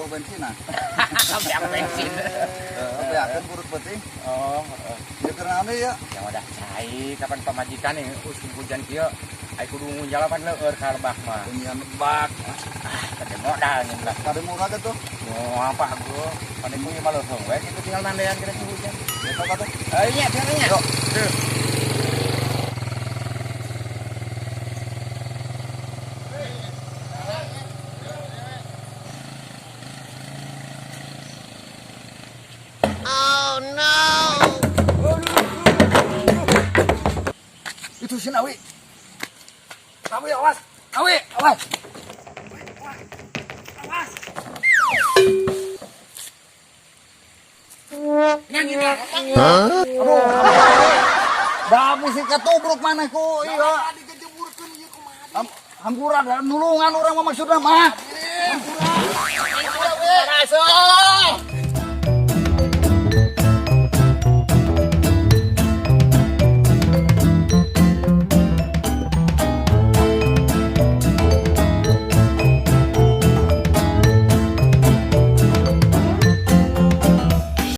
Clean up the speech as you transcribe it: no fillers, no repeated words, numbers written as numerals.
bensin ah. Beak bensin. Heeh, beakeun burut penting. Oh, heeh. Ya keur naon deui ya? Yang udah cai kapan pamajikan nih usum hujan kieu ai kudu ngunjal pan leueur ka lebak mah. Penyian lebak. Ah, tadi modal nih lah. Kade murah tuh. Mau apa gua? Pada kuy mah leuheung we kitu tinggal nandean kena hujan. Ya sok atuh. Eh nya tinggal nya. Yuk. Itu si Nawi. Nawi awas. Nawi, awas. Awas. Aduh. Dah mesti katubruk maneh ku iya. Hampura da nulungan urang mah maksudna mah.